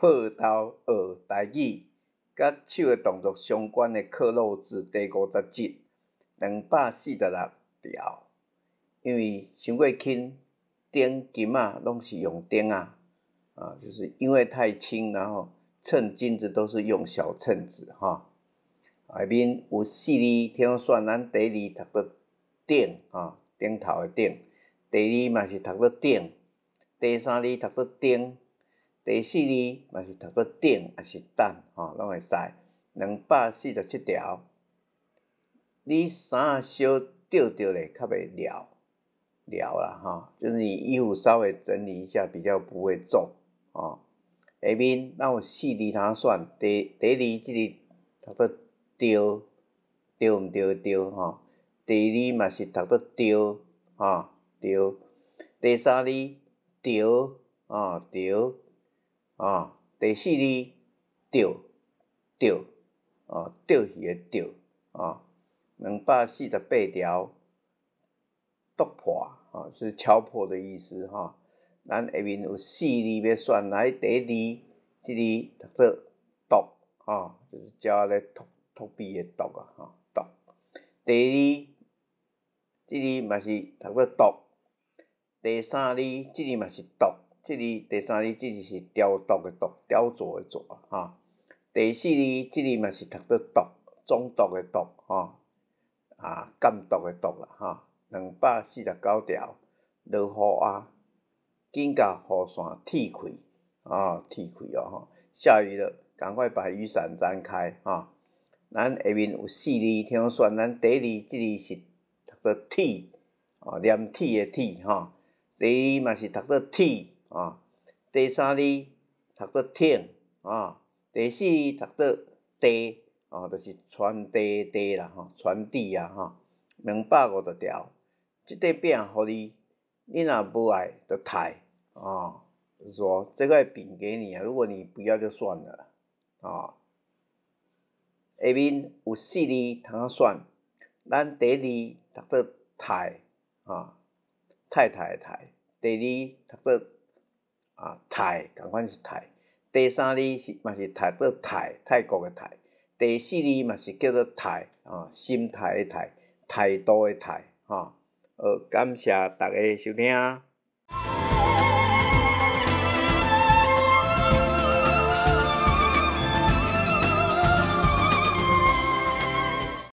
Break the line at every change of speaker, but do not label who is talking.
報道學台語，佮手的動作相關的克漏字第50節，246條。因為傷過輕，釘金仔攏是用釘仔，啊，就是因為太輕，然後稱金子都是用小秤子哈。下面有四字通選，咱第一字讀做頂，哈，頂頭的頂；第二嘛是讀做頂；第三字讀做丁；第四字嘛是讀做頂，抑是等，吼，攏會使。247條，你衫小著著咧，較袂撩撩啦，吼，就是你衣服稍微整理一下，比較不會皺，哦。下面咱有四字通選，第一字這字讀做著，對毋對？對吼。第二嘛是讀做著，吼，著。第三字著，吼，著，吼。第四字著，著，哦，釣魚的釣，哦。248條，篤破，哦，是敲破的意思，吼。咱下面有四字欲選，來第一字，這字讀做篤，吼，就是鳥仔咧吐吐鼻的篤啊，吼，篤。第二，這字嘛是讀做篤。第三字，這字嘛是篤，這字第三字，這字是雕琢的琢，雕琢的琢啊，吼。第四字，這字嘛是讀做篤，總督的督，吼，啊，監督的督啦，吼。249條，落雨啊，緊共雨傘鐵開，哦，鐵開哦，吼，下雨了，趕快把雨傘展開，吼。咱下面有四字通選，咱第一字，這字是讀做鐵，哦，黏鐵的鐵，吼。第二嘛是讀做鐵，哦。第三字讀做挺，哦。第四字讀做遞，哦，就是傳遞遞啦，吼，傳遞啊，吼。250條，這塊餅予你，你若無愛就刣，哦，就是說這塊餅給你啊，如果你不要就算了，哦。下面有四字通選，咱第一字讀做太，吼，太太的太；第二讀做啊太，仝款是太；第三字是嘛是讀做泰，泰國的泰；第四字嘛是叫做態，哦，心態的態，態度的態，吼。好，感謝大家收聽。